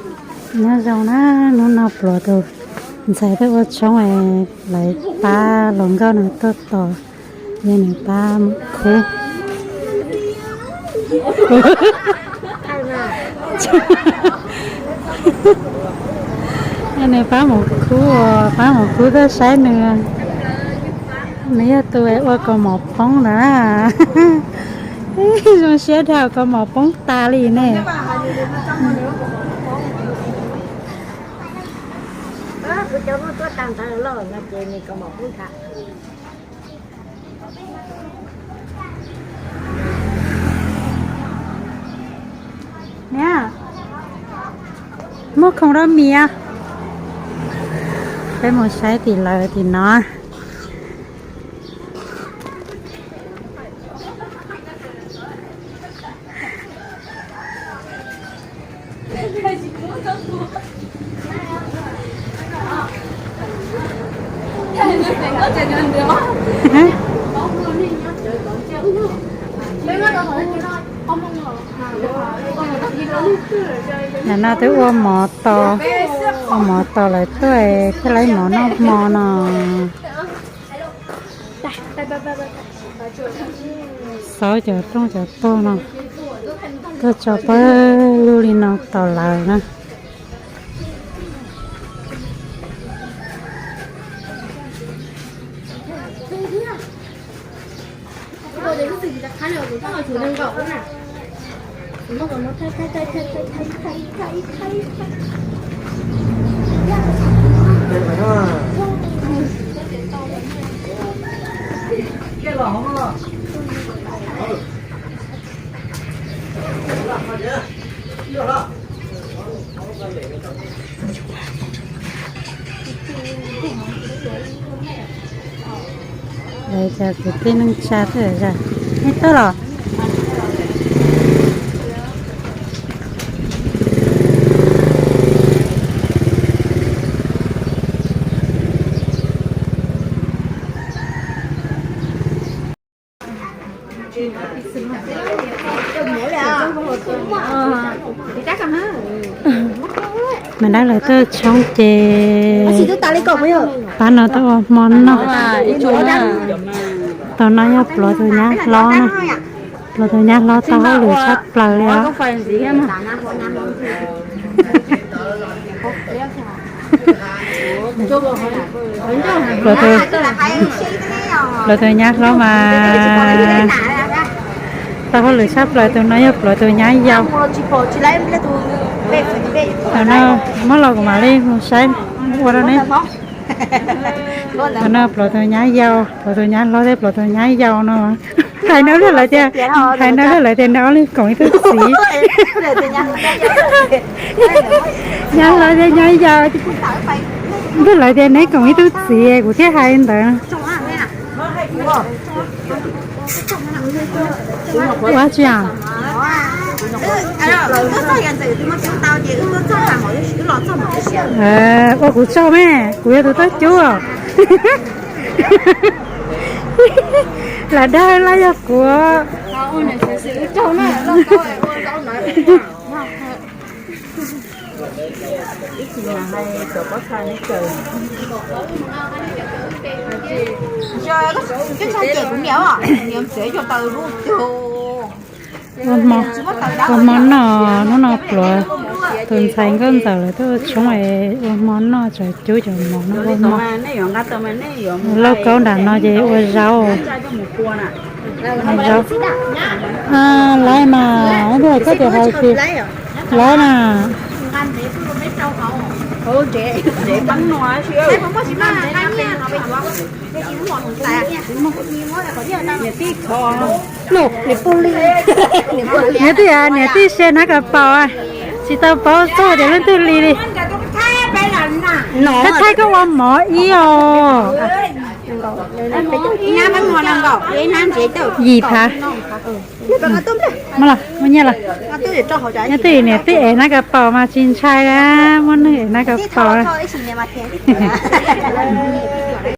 Nyob zoo na, hnub no pluav tus ntxhais tuaj ua tshoob, lawv pab hluas nkauj nws tuaj tos, yog nws pab mus khub. Yog nws pab mus khub, pab mus khub tuaj saib nws. Nws yog tus ua kaus mom poob ntawd na. Zoo siab dhau, kaus mom poob tas li ne. Niam, muaj khoom rau miv. Peb mus saib tim lawv tim no. Nim no twb ua mov tos, ua mov tos lawv tuaj thiaj li mov noj hmo no. Xauv cov rooj cov tuag no tuaj tso pawg lug li no tos lawv na. Lawv cov kwv tij neej tsa twb zam, nej tuaj los? Mas dab lawv tuaj tshoob ces pab no tuaj ua hmo noj. Tus no yog pluav tus nyab hlob na. Pluav tus nyab hlob tau hauj lwm tshaj plaws li os. Pluav tus nyab hlob mas tau hauj lwm tshaj plaws. Tus no yog pluav tus nyab yau. Tus no muab los kuv mam li mus saib ua rau neb. Tus no pluav tus nyab yau, pluav tus nyab hlob thiab pluav tus nyab yau no. Hais no lawv tias, hais no lawv tias neb ob leeg koom ib tug txiv. Nyab hlob thiab nyab yau, lawv tias neb koom ib tug txiv, kuv thiaj hais ntawd. Ua tsi a? Ua kuv tsaug me, kuv yog tus tuaj cub. Lam dag laj yog kuv. Ua hmo noj, hnub no pluav tus ntxhais nkauj ntxawm lawv tuaj ua tshoob, ua hmo noj, tseem cub cov mov no ua hmo. Lauj kaub nram no ces ua zaub. Zaub. Laiv mas, ib tug hais koj tias hais tias laiv na. Niam tij, niam tij se nab kas paus, tsis tau paub txog tias leej twg li li. Koj thaij koj ua mov ib os. Yim phav. Muaj los, muaj nyiaj los. Nyob twj ywm niam tij ev nab kas paus mas tsis ntshai, muaj neeg ev nab kas paus.